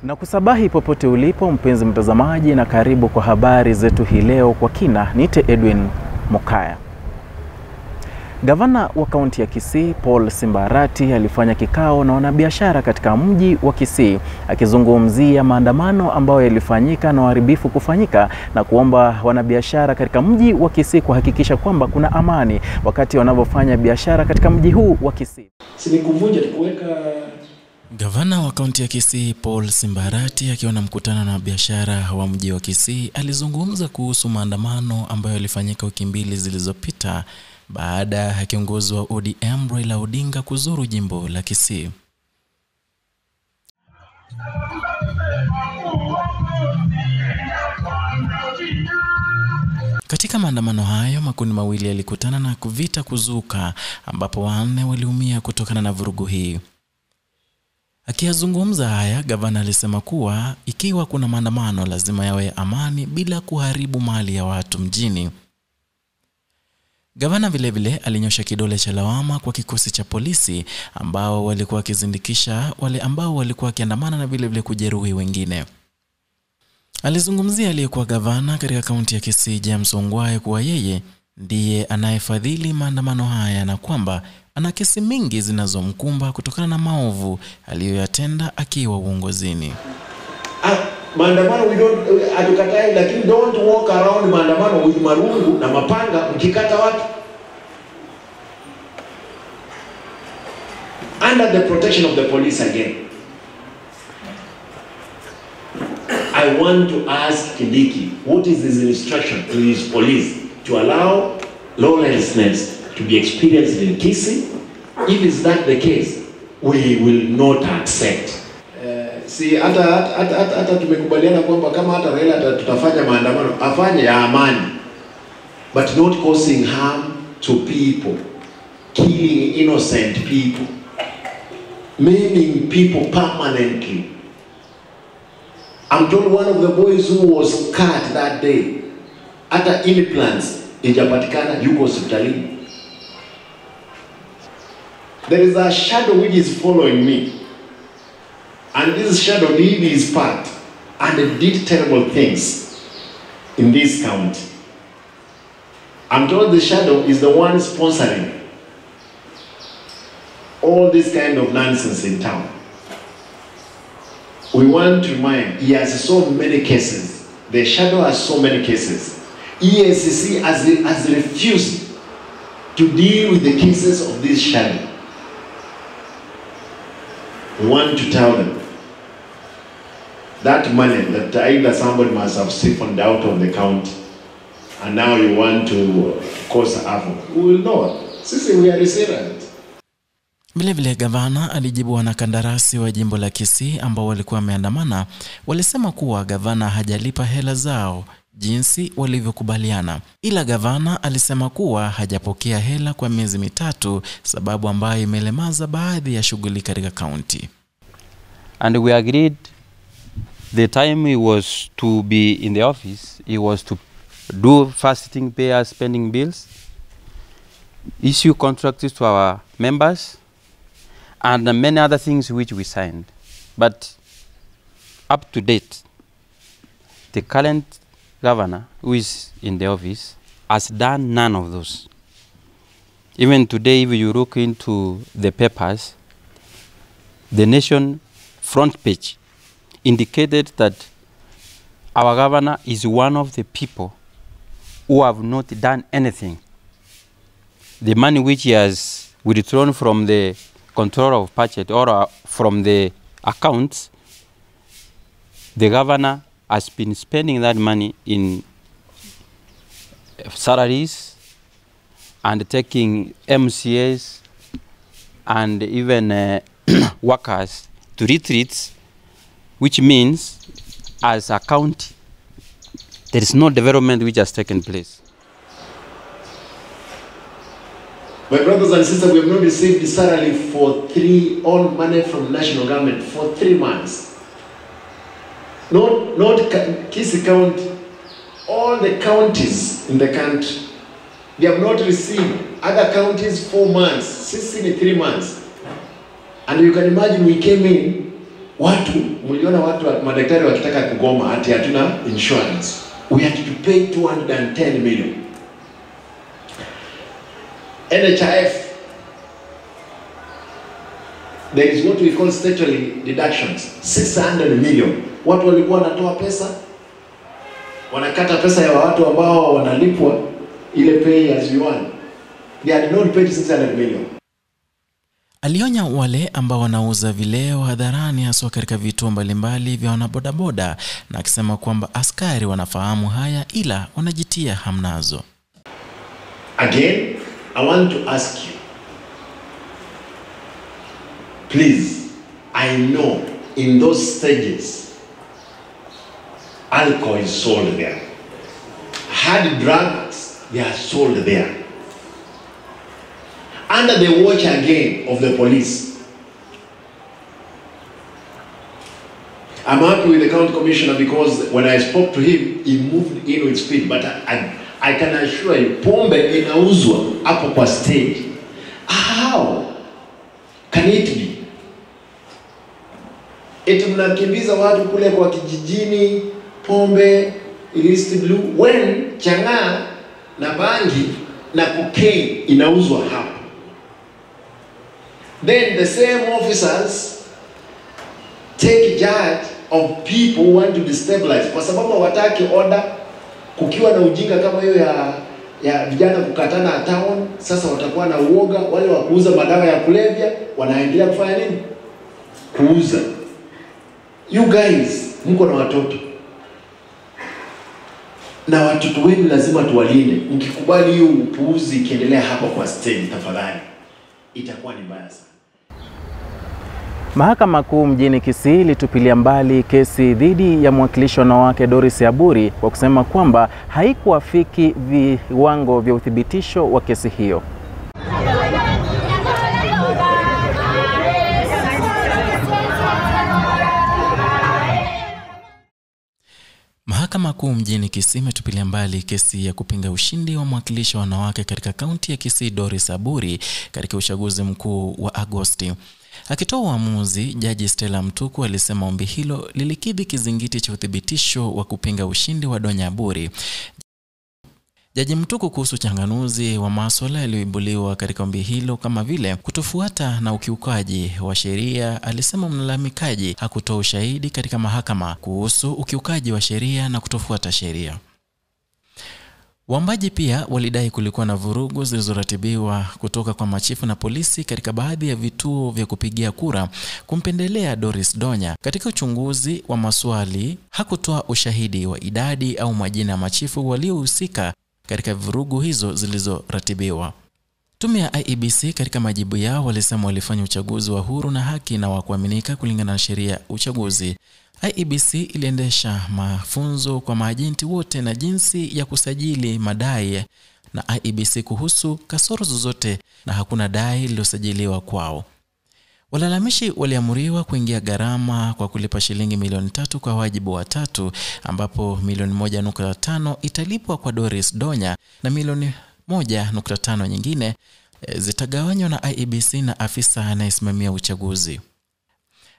Na kusabahi popote ulipo mpenzi mtazamaji, na karibu kwa habari zetu hii leo kwa kina. Niite Edwin Mokaya. Gavana wa kaunti ya Kisii Paul Simba Arati alifanya kikao na wanabiashara katika mji wa Kisii akizungumzia maandamano ambayo yalifanyika na uharibifu kufanyika, na kuomba wanabiashara katika mji wa Kisii kuhakikisha kwamba kuna amani wakati wanavyofanya biashara katika mji huu wa Kisii. Sinikuvunja kuweka. Gavana wa kaunti ya Kisii Paul Simba Arati akiwa na mkutano na biashara wa mji wa Kisii alizungumza kuhusu maandamano ambayo yalifanyika wiki mbili zilizopita baada ya kiongozi wa ODM Raila Odinga kuzuru jimbo la Kisii. Katika maandamano hayo, makundi mawili yalikutana na kuvita kuzuka, ambapo wanne waliumia kutokana na vurugu hii. Akiyazungumza haya, gavana alisema kuwa ikiwa kuna maandamano lazima yawe amani bila kuharibu mali ya watu mjini. Gavana vile vile alinyosha kidole cha lawama kwa kikosi cha polisi ambao walikuwa wakizindikisha wale ambao walikuwa wakiandamana na vile vile kujeruhi wengine. Alizungumzia aliyekuwa gavana katika kaunti ya Kisii James Ongwae kuwa yeye ndiye anayefadhili maandamano haya na kwamba ana kesi mingi zinazomkumba kutokana na maovu aliyoyatenda akiwa uongozini. Maandamano we don't, hatukatai, lakini don't walk around maandamano with marungu na mapanga mkikata watu. Under the protection of the police again. I want to ask Kindiki, what is his instruction to his police to allow lawlessness to be experienced in Kisii? If is that the case, we will not accept. Si hata tumekubaliana kwamba kama hata Raila tutafanya maandamano, afanye ya amani, but not causing harm to people, killing innocent people, maiming people permanently. I'm told one of the boys who was cut that day, hata implants ijapatikana, yuko hospitalini. There is a shadow which is following me. And this shadow did his part and did terrible things in this county. I'm told the shadow is the one sponsoring all this kind of nonsense in town. We want to remind, he has so many cases. The shadow has so many cases. EACC has refused to deal with the cases of this shadow. We want to tell them that money that either somebody must have siphoned out of the county and now you want to cause havoc. We will not. Sisi, we are resilient. Vile vile gavana alijibu wanakandarasi wa jimbo la Kisii ambao walikuwa wameandamana, walisema kuwa gavana hajalipa hela zao jinsi walivyokubaliana. Ila gavana alisema kuwa hajapokea hela kwa miezi mitatu, sababu ambayo imelemaza baadhi ya shughuli katika kaunti. And we agreed the time he was to be in the office, he was to do first thing, pay us spending bills, issue contracts to our members, and many other things which we signed. But up to date, the current governor who is in the office has done none of those. Even today, if you look into the papers, the Nation front page indicated that our governor is one of the people who have not done anything. The money which he has withdrawn from the control of budget or from the accounts, the governor has been spending that money in salaries and taking MCAs and even workers to retreats, which means as a county, there is no development which has taken place. My brothers and sisters, we have not received salary for all money from national government for 3 months. Not Kisii County, all the counties in the country, they have not received. Other counties 4 months, Sisi 3 months. And you can imagine we came in Watu mliona watu madaktari wakitaka kugoma ati hatuna insurance. We had to pay 210 million. NHIF, there is what we call statutory deductions, 600 million. Watu walikuwa wanatoa pesa, wanakata pesa ya watu ambao wanalipwa ile pay as you earn. They had not paid 600 million. Alionya wale ambao wanauza vileo hadharani haswa katika vituo mbalimbali vya wanabodaboda, na akisema kwamba askari wanafahamu haya ila wanajitia hamnazo. Again, I want to ask you, please, I know in those stages, alcohol is sold there. Hard drugs, they are sold there. Under the watch again of the police. I'm happy with the county commissioner because when I spoke to him, he moved in with speed. But I can assure you, pombe inauzwa hapo kwa stage. How can it be? Eti mnakimbiza watu kule kwa kijijini, pombe, illicit blue, when chang'aa na bangi na cocaine inauzwa hapo. Then the same officers take charge of people who want to destabilize. Kwa sababu hawataki order. Kukiwa na ujinga kama hiyo ya vijana kukatana town, sasa watakuwa na uoga. Wale wa kuuza madawa ya kulevya wanaendelea kufanya nini? Kuuza. You guys, mko na watoto. Na watoto wenu lazima tuwalinde. Mkikubali hiyo upuuzi ikiendelea hapa kwa stage, tafadhali, itakuwa ni mbaya sana. Mahakama Kuu mjini Kisii ilitupilia mbali kesi dhidi ya mwakilishi wanawake Doris Aburi kwa kusema kwamba haikuafiki viwango vya uthibitisho wa kesi hiyo. Mahakama Kuu mjini Kisii imetupilia mbali kesi ya kupinga ushindi wa mwakilishi wanawake katika kaunti ya Kisii Doris Aburi katika uchaguzi mkuu wa Agosti. Akitoa uamuzi, Jaji Stella Mtuku alisema ombi hilo lilikidhi kizingiti cha uthibitisho wa kupinga ushindi wa Donya Aburi. Jaji Mtuku kuhusu changanuzi wa masuala yaliyoibuliwa katika ombi hilo kama vile kutofuata na ukiukaji wa sheria, alisema mlalamikaji hakutoa ushahidi katika mahakama kuhusu ukiukaji wa sheria na kutofuata sheria. Waombaji pia walidai kulikuwa na vurugu zilizoratibiwa kutoka kwa machifu na polisi katika baadhi ya vituo vya kupigia kura kumpendelea Doris Donya. Katika uchunguzi wa maswali hakutoa ushahidi wa idadi au majina ya machifu waliohusika katika vurugu hizo zilizoratibiwa. Tume ya IEBC katika majibu yao walisema walifanya uchaguzi wa huru na haki na wa kuaminika kulingana na sheria uchaguzi. IEBC iliendesha mafunzo kwa maajenti wote na jinsi ya kusajili madai na IEBC kuhusu kasoro zozote, na hakuna dai lililosajiliwa kwao. Walalamishi waliamriwa kuingia gharama kwa kulipa shilingi milioni 3 kwa wajibu wa 3, ambapo milioni 1.5 italipwa kwa Doris Donya na milioni 1.5 nyingine zitagawanywa na IEBC na afisa anayesimamia uchaguzi.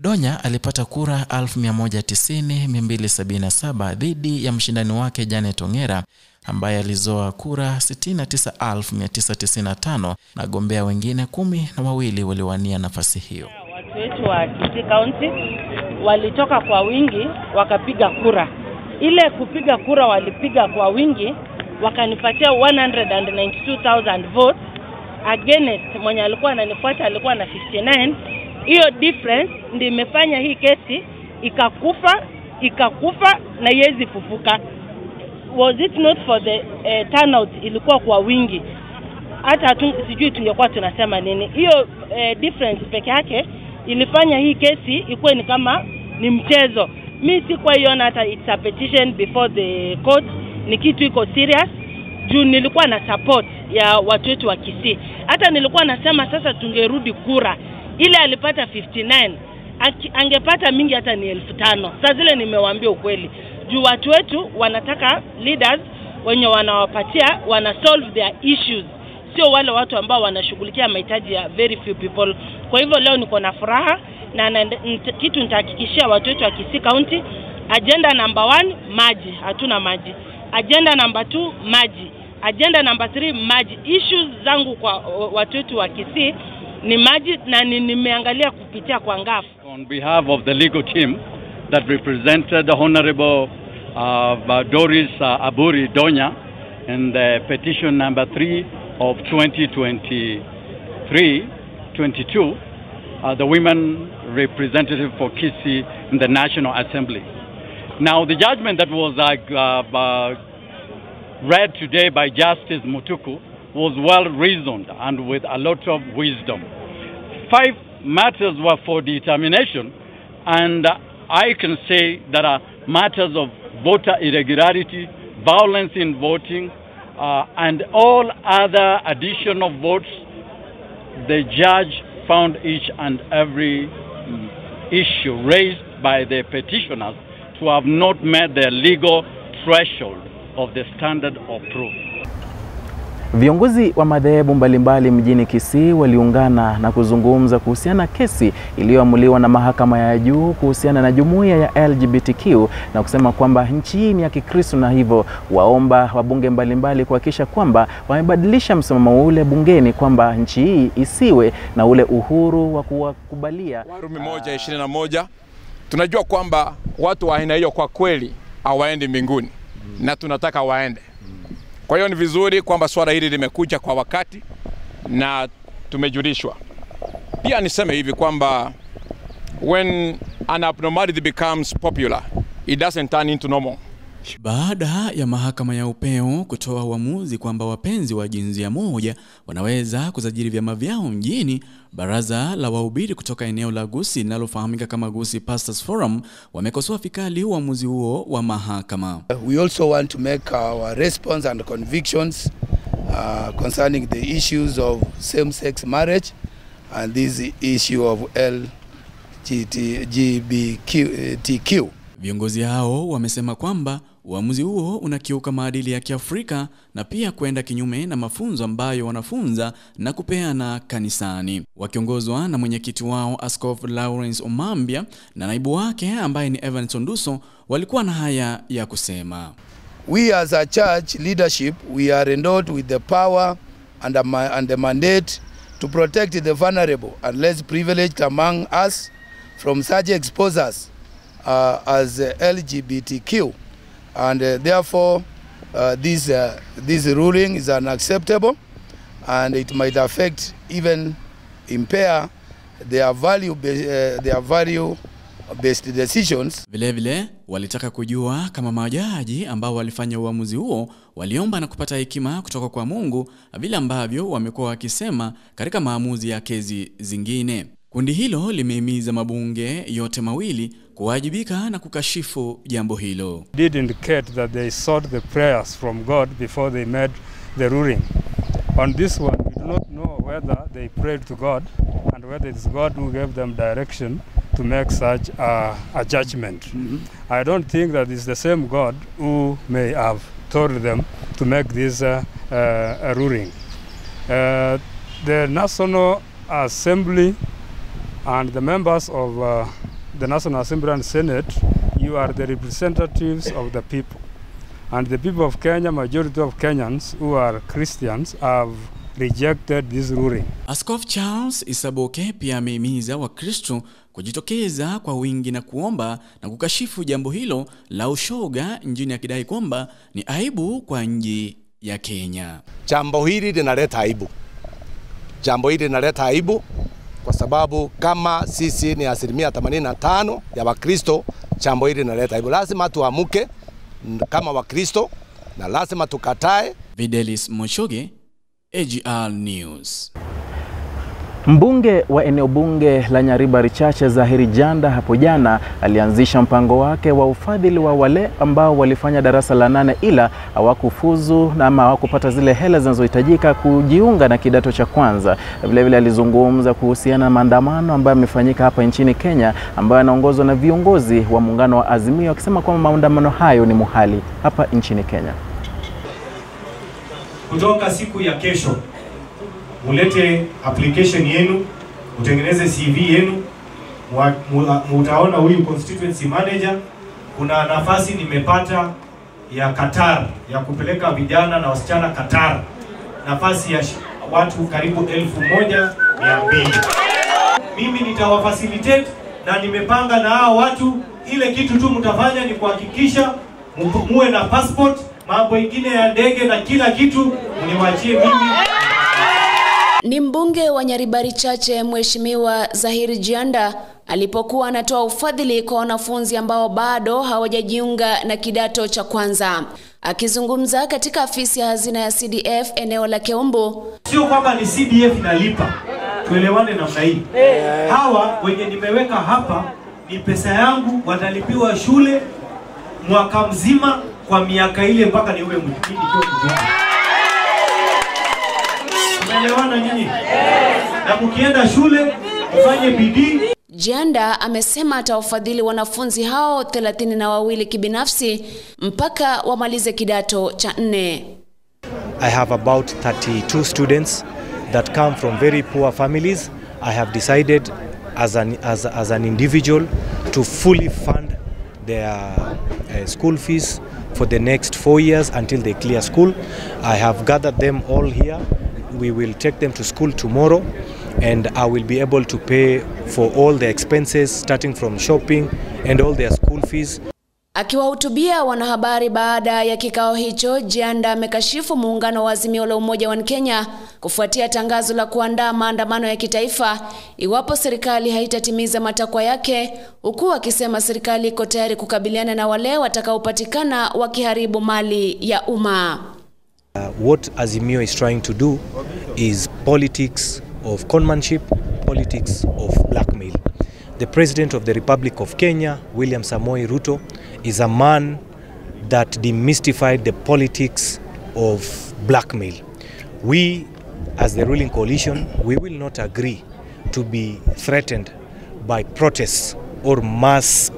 Donya alipata kura 190,277 dhidi ya mshindani wake Janet Ongera ambaye alizoa kura 69,995 na gombea wengine 12 waliwania nafasi hiyo. Watu wetu wa Kisii County walitoka kwa wingi wakapiga kura. Ile kupiga kura walipiga kwa wingi wakanipatia 192,000 votes against mwenye alikuwa ananifuata alikuwa na 59. Hiyo difference ndio imefanya hii kesi ikakufa na iwezi fufuka. Was it not for the turnout ilikuwa kwa wingi, hata sijui tungekuwa tunasema nini. Hiyo difference peke yake ilifanya hii kesi ikuwe ni kama ni mchezo. Mimi sikuiona hata it's a petition before the court, ni kitu iko serious. Juu nilikuwa na support ya watu wetu wa Kisii. Hata nilikuwa nasema sasa tungerudi kura. Ile alipata 59, angepata mingi hata ni 5,000. Sasa zile nimewaambia ukweli. Juu watu wetu wanataka leaders wenye wanawapatia, wana solve their issues. Sio wale watu ambao wanashughulikia mahitaji ya very few people. Kwa hivyo leo niko na furaha Na kitu nitahakikishia watu wetu wa Kisii County, agenda number 1 maji, hatuna maji. Agenda number 2 maji. Agenda number 3 maji. Issues zangu kwa watu wetu wa Kisii ni maji, na nimeangalia kupitia kwa ngafu. On behalf of the legal team that represented the Honorable Doris Aburi Donya in the petition number 3 of 2023-22, the women representative for Kisii in the National Assembly. Now, the judgment that was read today by Justice Mutuku was well reasoned and with a lot of wisdom. 5 matters were for determination, and I can say that are matters of voter irregularity, violence in voting, and all other additional votes. The judge found each and every issue raised by the petitioners to have not met the legal threshold of the standard of proof. Viongozi wa madhehebu mbalimbali mjini Kisii waliungana na kuzungumza kuhusiana kesi iliyoamuliwa na mahakama ya juu kuhusiana na jumuiya ya LGBTQ na kusema kwamba nchi hii ni ya Kikristo, na hivyo waomba wabunge mbalimbali kuhakikisha kwamba wamebadilisha msimamo ule bungeni kwamba nchi hii isiwe na ule uhuru wa kuwakubalia. Warumi 1:21, tunajua kwamba watu wa aina hiyo kwa kweli hawaendi mbinguni na tunataka waende. Kwa hiyo ni vizuri kwamba swala hili limekuja kwa wakati na tumejulishwa. Pia niseme hivi kwamba when an abnormality becomes popular, it doesn't turn into normal. Baada ya mahakama ya upeo kutoa uamuzi kwamba wapenzi wa jinsia moja wanaweza kusajili vyama vyao mjini, baraza la wahubiri kutoka eneo la Gusii linalofahamika kama Gusii Pastors Forum wamekosoa vikali uamuzi huo wa mahakama. We also want to make our response and convictions concerning the issues of same-sex marriage and this issue of LGBTQ. Viongozi hao wamesema kwamba uamuzi huo unakiuka maadili ya Kiafrika na pia kwenda kinyume na mafunzo ambayo wanafunza na kupeana kanisani. Wakiongozwa na mwenyekiti wao Askofu Lawrence Omambia na naibu wake ambaye ni Evans Onduso, walikuwa na haya ya kusema. We as a church leadership, we are endowed with the power and the mandate to protect the vulnerable and less privileged among us from such exposures as LGBTQ, and therefore this ruling is unacceptable, and it might affect, even impair their value-based decisions. Vile vile walitaka kujua kama majaji ambao walifanya uamuzi huo waliomba na kupata hekima kutoka kwa Mungu, vile ambavyo wamekuwa wakisema katika maamuzi ya kesi zingine. Kundi hilo limehimiza mabunge yote mawili kuwajibika na kukashifu jambo hilo. Did indicate that they sought the prayers from God before they made the ruling. On this one, we do not know whether they prayed to God and whether it's God who gave them direction to make such a judgment. I don't think that it's the same God who may have told them to make this ruling. The National Assembly and the members of the National Assembly and Senate, you are the representatives of the people. And the people of Kenya, majority of Kenyans who are Christians, have rejected this ruling. Askofu Charles Isaboke pia amehimiza Wakristo kujitokeza kwa wingi na kuomba na kukashifu jambo hilo la ushoga nchini, akidai kwamba ni aibu kwa nchi ya Kenya. Jambo hili linaleta aibu. Jambo hili linaleta aibu kwa sababu kama sisi ni 85% ya Wakristo, jambo hili linaleta aibu. Lazima tuamuke kama Wakristo na lazima tukatae. Videlis Mochoge, AGR News. Mbunge wa eneo bunge la Nyaribari Chache Zahiri Janda hapo jana alianzisha mpango wake wa ufadhili wa wale ambao walifanya darasa la 8 ila hawakufuzu na ama hawakupata zile hela zinazohitajika kujiunga na kidato cha kwanza. Vile vile alizungumza kuhusiana na maandamano ambayo yamefanyika hapa nchini Kenya ambayo yanaongozwa na viongozi wa muungano wa Azimio, akisema kwamba maandamano hayo ni muhali hapa nchini Kenya. Kutoka siku ya kesho mulete application yenu, utengeneze CV yenu, Mutaona huyu constituency manager. Kuna nafasi nimepata ya Qatar, ya kupeleka vijana na wasichana Qatar. Nafasi ya watu karibu 1200. Mimi nitawafacilitate na nimepanga na hao watu. Ile kitu tu mtafanya ni kuhakikisha muwe na passport, mambo ingine ya ndege na kila kitu mniwachie mimi. Ni mbunge wa Nyaribari Chache Mheshimiwa Zahir Jianda alipokuwa anatoa ufadhili kwa wanafunzi ambao bado hawajajiunga na kidato cha kwanza. Akizungumza katika afisi ya hazina ya CDF eneo la Keumbu. Sio kwamba ni CDF inalipa. Tuelewane namna hii. Hawa wenye nimeweka hapa ni pesa yangu, watalipiwa shule mwaka mzima kwa miaka ile mpaka niwe mjini. Tuelewana nyinyi? Na mkienda shule mfanye bidii. Jianda amesema atawafadhili wanafunzi hao 32 kibinafsi mpaka wamalize kidato cha 4. I have about 32 students that come from very poor families. I have decided as an individual to fully fund their school fees for the next 4 years until they clear school. I have gathered them all here. We will take them to school tomorrow, and I will be able to pay for all the expenses starting from shopping and all their school fees. Akiwahutubia wanahabari baada ya kikao hicho, Jianda amekashifu muungano wa Azimio la Umoja wa Kenya kufuatia tangazo la kuandaa maandamano ya kitaifa iwapo serikali haitatimiza matakwa yake, huku akisema serikali iko tayari kukabiliana na wale watakaopatikana wakiharibu mali ya umma. What Azimio is trying to do is politics of conmanship, politics of blackmail. The President of the Republic of Kenya, William Samoei Ruto, is a man that demystified the politics of blackmail. We, as the ruling coalition, we will not agree to be threatened by protests or mass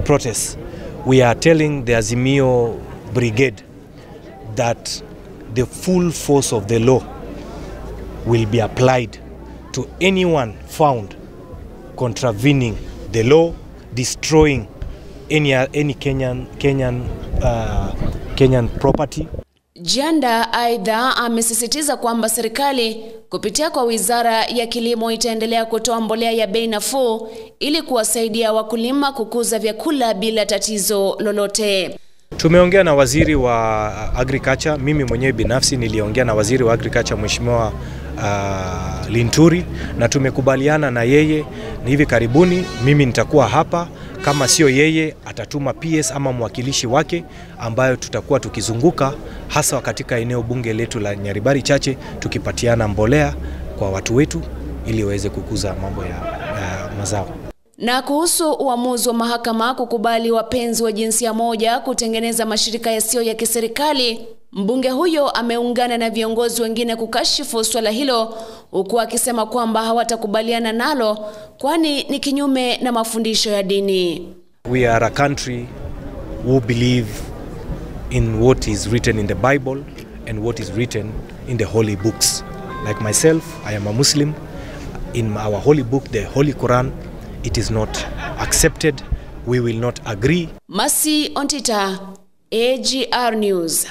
protests. We are telling the Azimio Brigade that the full force of the law will be applied to anyone found contravening the law, destroying any Kenyan property. Jianda aidha amesisitiza kwamba serikali kupitia kwa Wizara ya Kilimo itaendelea kutoa mbolea ya bei nafuu ili kuwasaidia wakulima kukuza vyakula bila tatizo lolote. Tumeongea na waziri wa agriculture, mimi mwenyewe binafsi niliongea na waziri wa agriculture Mheshimiwa Linturi, na tumekubaliana na yeye ni hivi karibuni mimi nitakuwa hapa. Kama sio yeye atatuma PS ama mwakilishi wake, ambayo tutakuwa tukizunguka hasa katika eneo bunge letu la Nyaribari Chache tukipatiana mbolea kwa watu wetu ili waweze kukuza mambo ya mazao. Na kuhusu uamuzi wa mahakama kukubali wapenzi wa jinsia moja kutengeneza mashirika yasiyo ya kiserikali, mbunge huyo ameungana na viongozi wengine kukashifu swala hilo, huku akisema kwamba hawatakubaliana nalo kwani ni kinyume na mafundisho ya dini. We are a country who believe in what is written in the Bible and what is written in the holy books. Like myself, I am a Muslim. In our holy book, the Holy Quran, it is not accepted. We will not agree. Masi Ontita, AGR News.